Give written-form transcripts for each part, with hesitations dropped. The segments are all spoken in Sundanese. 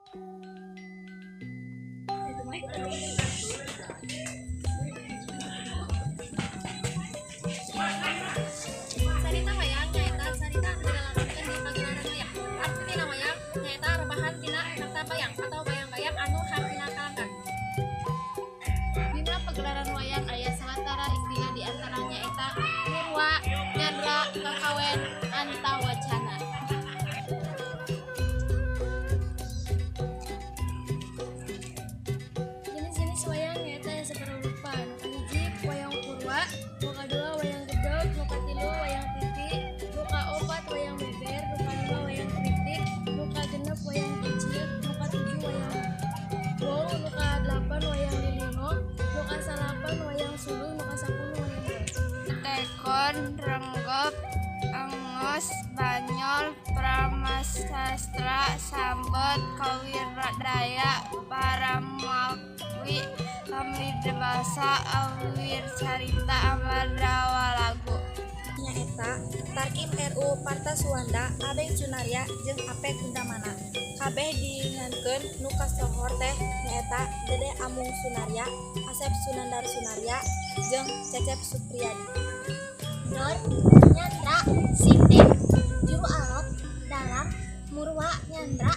Carita wayang nyaeta carita anu dilalakonkeun di pagelaran wayang. Artina wayang nyaeta rebahan tina kata bayang atau bayang-bayang anu hartina kalangkar. Dina pagelaran wayang aya sawatara istilah di antarana nyaeta purwa, nyandra, kakawen, antawacana. Jenis-jenis wayang nyaeta aya sabaraha rupa. Nu kahiji wayang purwa, nu kadua wayang gedog, nu katilu wayang titi, nu kaopat wayang beber, nu kalima wayang kritik, nu kagenep wayang kecil, nu katujuh wayang wong, nu kadalapan wayang lilingo, nu kasalapan wayang suluh, nu kasapuluh wayang golek. Tekon, Renggop, Engos, Banyol, Pramasastra, Sambet, Kawiradaya, Paramawi, Pamidebasa, Awir Carita, Amardawalagu. Nyaeta Tarkim RU Partasuanda, Abeng Sunarya jeung Apek Gundamana. Kabeh dingankeun nu kasohor teh nyaeta Dede Amung Sunarya, Asep Sunandar Sunarya jeung Cecep Supriyadi. Dor, nyandra, sinden, juru alok, dalang, murwa, nyandra,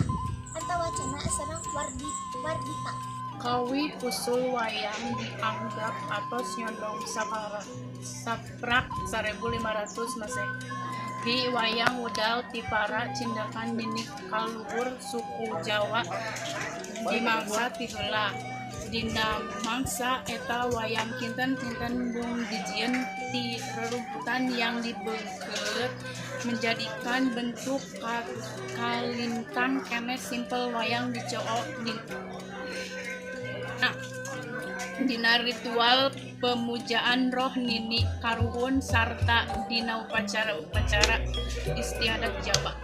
antawacana sareng wardita. Kawi usul wayang dianggap atos nyondong saprak 1500 Masehi. Wayang wudal ti para cindakan nini kaluhur suku Jawa di mangsa ti heula. Dina mangsa eta wayang kinten-kinten mung dijieun ti rerumputan yang dibeungkeut menjadikan bentuk kalintang keneh simpel. Wayang dicoo dina ritual pemujaan roh nini karuhun sarta dina upacara-upacara istiadat Jawa.